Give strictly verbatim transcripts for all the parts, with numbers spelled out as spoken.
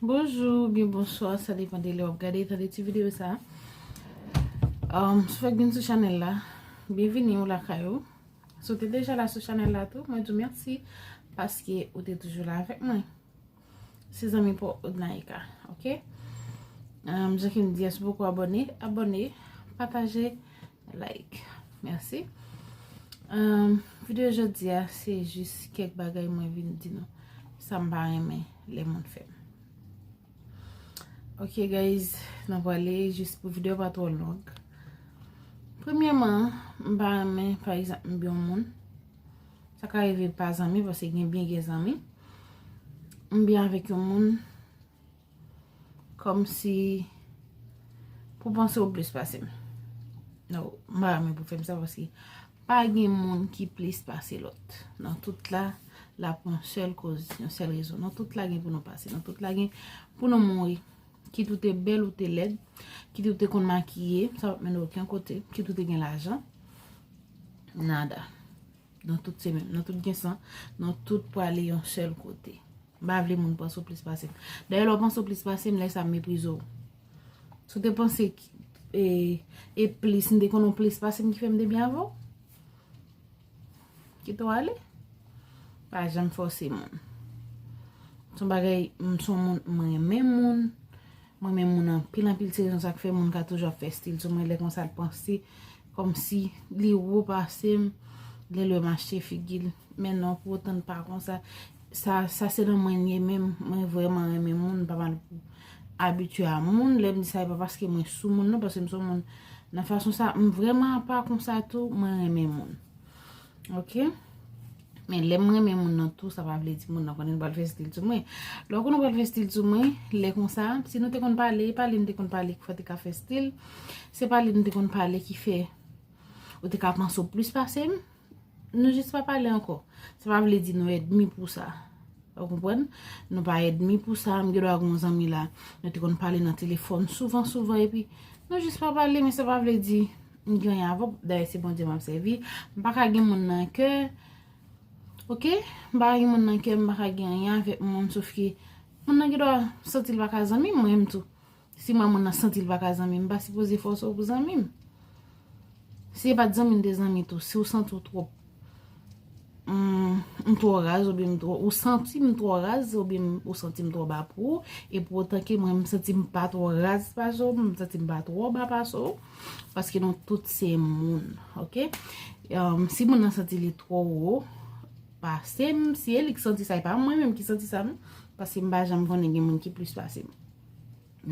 Bonjou oubyen bonswa, sa depann de lè w ap gade, tande ti videyo sa. Um, si w fèk vin sou chanèl la, byenvini ou lakay ou. Si w te deja la sou chanèl la tou, mwen di w mèsi paske ou te toujou la avèk mwen. Se zanmi pa w Odnaika, ok? Um, jan ke m di a, si w poko abòne, abòne, pataje, like. Mèsi. Um, videyo jodi a, se jis kèk bagay mwen vin di nou. Sa m pa renmen lè moun fè m. Ok, guys, nou prale jis pou videyo pa twò long. Premyèman, m pa renmen, pa egzanp, m byen yon moun. Sa ka rive pa zanmi, paske gen byen gen zanmi. M byen avèk yon moun, kòmsi pou panse w plis pase m. No, m pa renmen pou fè m sa, paske pa gen moun ki plis pase lòt. Nan tout la, la pou yon sèl koz, yon sèl rezon. Nan tout la gen pou nou pase. Nan tout la gen pou nou mouri. Kit ou te bèl ou te lèd, kit ou te konn makiye, sa p ap mennen w okenn kote, kit ou te gen lajan, nada. Nan tout se menm, nan tout gen san, nan tout prale yon sèl kote. M pa vle moun panse w plis pase m. Dayè, lè w panse w plis pase m, lè sa m meprize w. Si w te panse ki- e, e plis, m te konn w plis pase m ki fè m te byen avè w. Kite w ale. Pa janm fòse moun. Se yon bagay, m se yon moun, m renmen moun. M renmen moun anpil, anpil, se rezon sa k fè moun ka toujou ap fè stil sou mwen, lè konsa l panse kòmsi li wo pase m, lè l wè m achte figi l. Men non, pou otan l pa konsa. Sa, sa se nan mwen l ye menm, mwen vrèman renmen moun, m pa mal pou abitye a moun. Lè m di sa, e pa paske mwen sou moun non, paske m se yon moun, nan fason sa, m vrèman apa konsa tou, mwen renmen moun. Ok? Men lè m renmen moun nan tou, sa pa vle di moun nan konnen l pral fè stil sou mwen. Lè w konnen w pral fè stil sou mwen, lè konsa, si nou te konn pale, e pa li m te konn pale ki fè w te ka fè stil, se pa li m te konn pale ki fè ou te ka panse w plis pase m, nou jis pa pale ankò. Sa pa vle di nou ènmi pou sa. Ou konprann? Nou pa ènmi pou sa, m gen dwa gen yon zanmi la, nou te konn pale nan telefòn souvan, souvan, epi nou jis pa pale, men sa pa vle di m gen anyen avè w. Dayè, se Bondye m ap sèvi. M pa ka gen moun nan kè, ok? M pa ka gen moun nan kè, m pa ka gen anyen avèk moun, sof ke moun nan gen dwa santi l pa ka zanmi m, mwen menm tou. Si m wè moun nan santi l pa ka zanmi m, m pa sipoze fòse w pou zanmi m. Si se pa t zanmi m te zanmi tou, si w santi w twòp, mm, m twò raz, oubyen m twò, ou santi m twò raz, oubyen m- ou santi m twò ba pou ou, e pou otan ke mwen, m santi m pa twò raz pase w, m santi m pa twò ba pase w, paske nou tout se moun, ok? Um, si moun nan santi li twò wo pase m, si e li k santi sa, e pa mwen menm ki santi sa, non, paske m pa janm konnen gen moun ki plis pase m.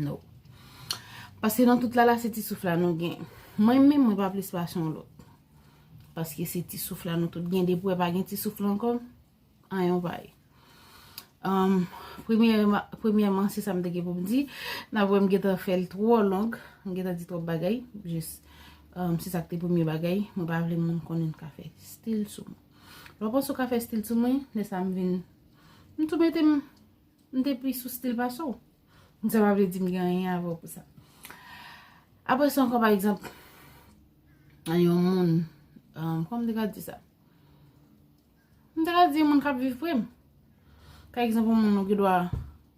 No. Paske nan tout la, la, se ti souf la nou gen. Mwen menm, mwen pa plis pase yon lòt. Paske se ti souf la nou tout gen. Depi w pa gen ti souf la ankò, anyen w pa ye. Um, premyèman, premyèman, se sa m te gen pou m di. N ap wè m gentan fè l twò long. M gentan di twòp bagay. Jis, um, se sa k te premye bagay. Mwen pa vle moun konnen m ka fè stil sou mwen. Lè w panse w ka fè stil sou mwen, lè sa m vin, m tou mete m, m te pi sou stil pase w. Sa pa vle di m gen anyen avè w pou sa. Apre sa ankò, pa egzanp, yon moun, um, kòman m te ka di sa? M te ka di moun k ap viv pre m. Pa egzanp, yon moun ou gen dwa,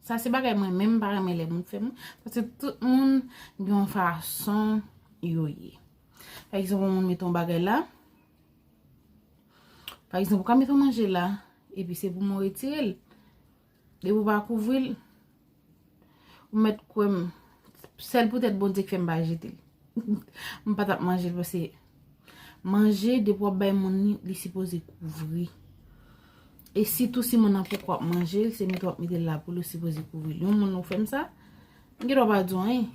sa se bagay mwen menm m pa renmen lè moun fè m, paske tout moun gen yon fason yo ye. Pa egzanp, yon moun mete yon bagay la, pa egzanp, ou ka mete yon manje la, epi se pou mwen retire l. Depi w pa kouvri l, ou mèt kwè m, sèl poutèt Bondye k fè m pa jete l. M pa t ap manje l, paske manje, depi w ap bay moun li, li sipoze kouvri. E sitou si moun nan poko ap manje l, se mete w ap mete l la pou li, ou sipoze kouvri l. Yon moun ou fè m sa, m gen dwa pa di w anyen.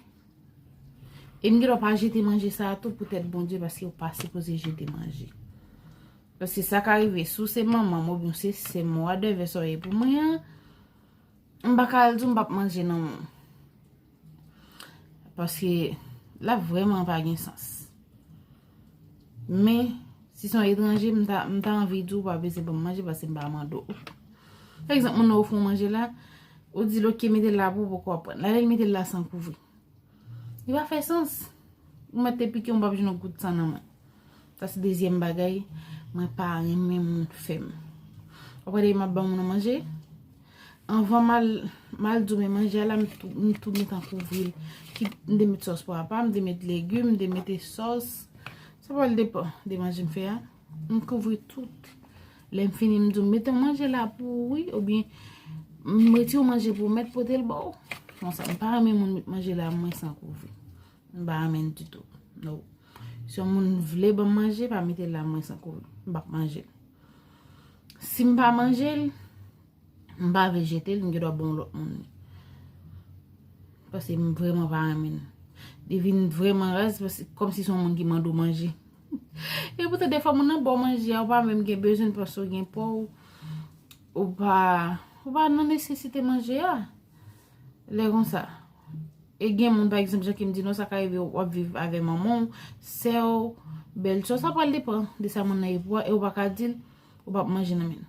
E m gen dwa pa jete manje sa a tou poutèt Bondye, paske ou pa sipoze jete manje. Paske sa ka rive, si w se manman m oubyen w se sè m, whatever sa w ye pou mwen an, m pa ka al di w m p ap manje nan men w. Paske l ap vrèman pa gen sans. Men, si se yon etranje, m ta, m ta anvi di w pa bezwen ban m manje paske m pa mande w. Pa egzanp, moun nan ofri w manje la, ou di l, "Ok, mete l la pou w, poko ap pran." Lè l mete l la san kouvri. Li pa fè sans. Ou mèt te pike m, w p ap jwenn yon gout san nan men. Sa se dezyèm bagay mwen pa renmen moun fè m. W ap gade m ap ban moun nan manje, Anvan m al, m al di w men manje a la, m tou, m tou gentan kouvri l. Kit m te met sòs pwa pa, m te met legim, m te mete sòs. Sa pral depann de manje m fè a. M kouvri tout. Lè m fini, m di w mete yon manje la pou ou, wi, oubyen m retire yon manje pou w mèt pote l ba w. Konsa, m pa renmen moun met manje la mwen san kouvri. M pa renmen l ditou. No. Si yon moun vle ban m manje, pa mete l la mwen san kouvri. M p ap manje l. Si m pa manje l, m pa vle jete l, m gen dwa ban yon lòt moun li. Paske m vrèman pa renmen l. Li vin vrèman raz, paske kòmsi se yon moun ki mande w manje. E poutan, defwa, moun nan ba w manje a, ou pa menm gen bezwen l, paske w gen pa w, ou pa, ou pa nan nesesite manje a. Lè konsa. E gen moun, pa egzanp, jan ke m di nou, sa ka rive w ap viv avè manman w, sè w, bèlsè w, sa pral depann de sa moun nan ye pou ou, e ou pa ka di l, ou p ap manje nan men l.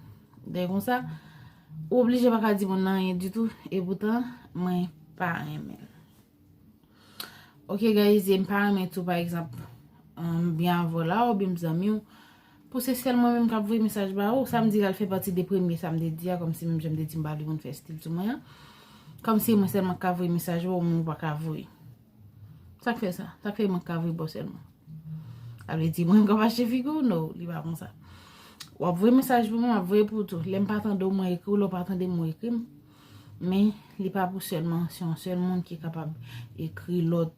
Lè konsa, ou oblije pa ka di moun nan anyen ditou, e poutan, mwen pa renmen l. Ok, guys, e m pa renmen tou, pa egzanp, um, byen avè w la, oubyen m zanmi w, pou se sèl mwen menm k ap voye mesaj ba ou, sa m di la, l fè pati de premye sa m te di a, kòmsi menm jan m te di m pa vle moun fè stil sou mwen an. Kòmsi mwen sèlman k ka voye mesaj ba ou, men ou pa ka voye. Sa k fè sa? Sa k fè mwen k ka voye ba w sèlman? Sa vle di mwen menm k ap achte figi w? No, li pa konsa. W ap voye mesaj pou mwen, m ap voye pou ou tou. Lè m pa tande w, mwen ekri w, lè w pa tande m, ou ekri m. Men, li pa pou sèlman, se yon sèl moun ki kapab ekri lòt.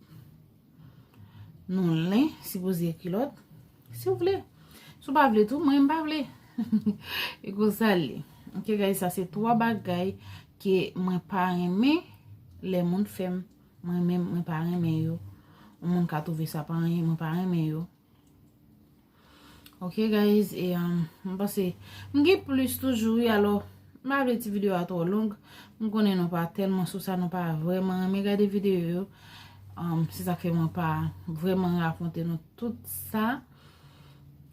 Nou len sipoze ekri lòt. Si w vle. Si w pa vle tou, mwen m pa vle. E konsa l ye. Ok, guys, sa se twa bagay ke mwen pa renmen lè moun fè m. Mwen menm, mwen pa renmen yo. Yon moun ka twouve sa pa anyen, mwen pa renmen yo. Ok, guys, e, um, m panse, m gen plis toujou, wi, alò, m pa vle ti videyo a twò long. M konnen nou pa tèlman sou sa, nou pa vrèman renmen gade videyo yo. Um, se sa k fè mwen pa vrèman rakonte nou tout sa.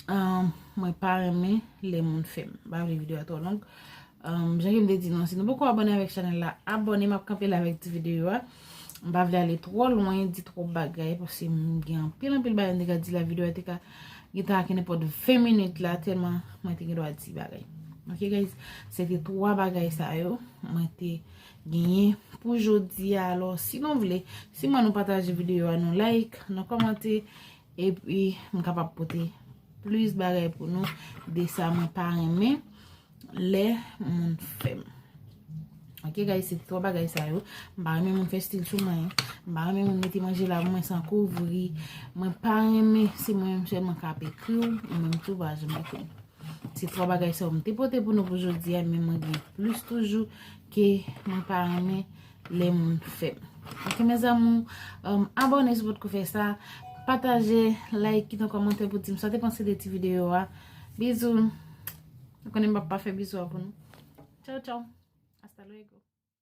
Um, mwen pa renmen lè moun fè m. M pa vle videyo a twò long. Um, jan ke m te di nou, si nou poko abòne avèk chanèl la, abòne, m ap kanpe la avèk ti videyo a. M pa vle ale twò lwen, di twòp bagay, paske m gen anpil, anpil bagay m te ka di la, videyo a te ka gentan ak nenpòt ven minit la, tèlman mwen te gen dwa di bagay. Ok, guys, se te twa bagay sa yo mwen te genyen pou jodi a. Alò, si nou vle, si mwen nou pataje videyo a, nou like, nou kòmante, epi m kapab pote plis bagay pou nou de sa mwen pa renmen lè moun fè m. Ok, guys, se twa bagay sa yo. M pa renmen moun fè stil sou mwen. M pa renmen moun mete manje la pou mwen san kouvri. Mwen pa renmen se mwen menm sèlman k ap ekri w, ou menm tou pa janm ekri m. Se twa bagay sa yo m te pote pou nou pou jodi a, men mwen gen plis toujou ke mwen pa renmen lè moun fè m. Ok, mes amours, um, abòne si w potko fè sa, pataje, like, kite yon kòmantè pou di m sa w te panse de ti videyo a. Bizou. Ou konnen m p ap pa fè bizou a pou nou. Tchao, tchao. Hasta luego.